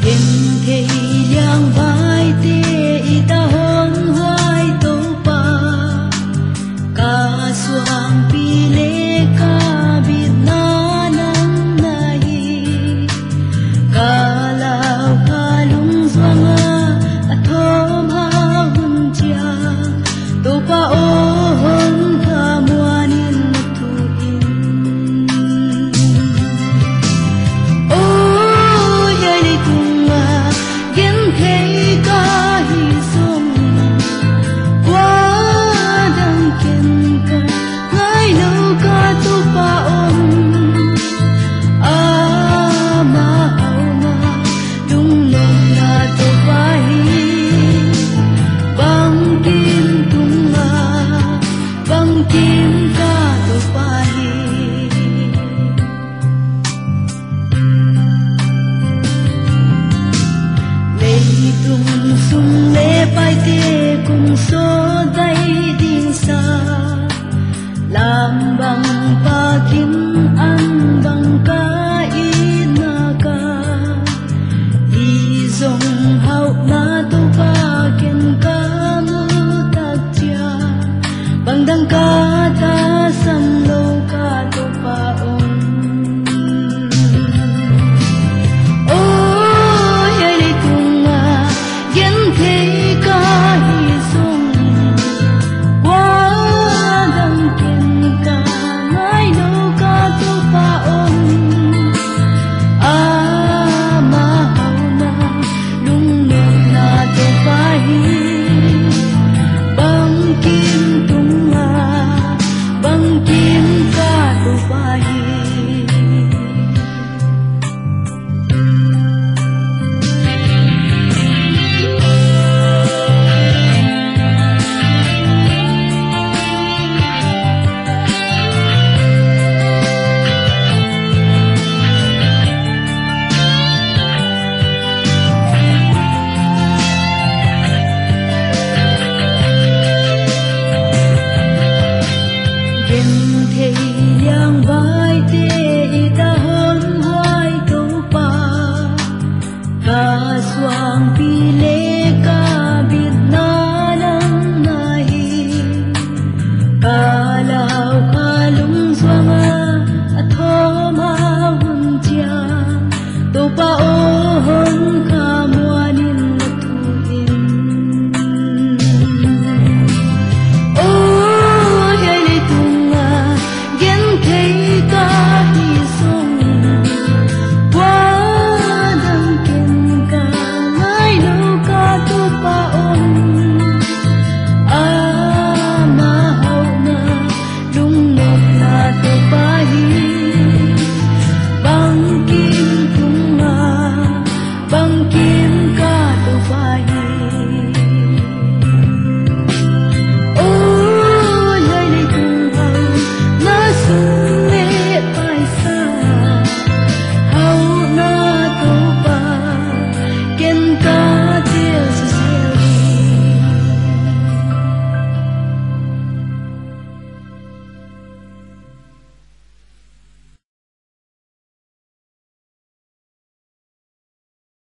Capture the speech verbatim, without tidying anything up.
Genthei liangvaite i ta hon huai Toupa, ka suangpi leh ka bitna nang na hi. Ka lau ka lungzuang a, a thawm a hun chiang, Toupa aw hon khamuan in na thu in. Aw, hiai leitung a genthei ka hi zong, kua dang ken ka ngaihlouh ka Toupa om. Amah a om a, lungnopna Toupa hi. Bangkim tung a, bangkim ka Toupa hi. Leitung sum leh paite kum sawt dai ding sa, lam bang pakin an bang ka i na ka. Hi zong hauhna Toupa ken ka mu tak chiang, bang dang ka tahsan lou ka Toupa om. Aw, hiai leitung a genthei ka hi zong, kua dang ken ka ngaihlouh ka Toupa om. Amah a om a, lungnopna Toupa hi. Bangkim tung a, bangkim ka Toupa hi.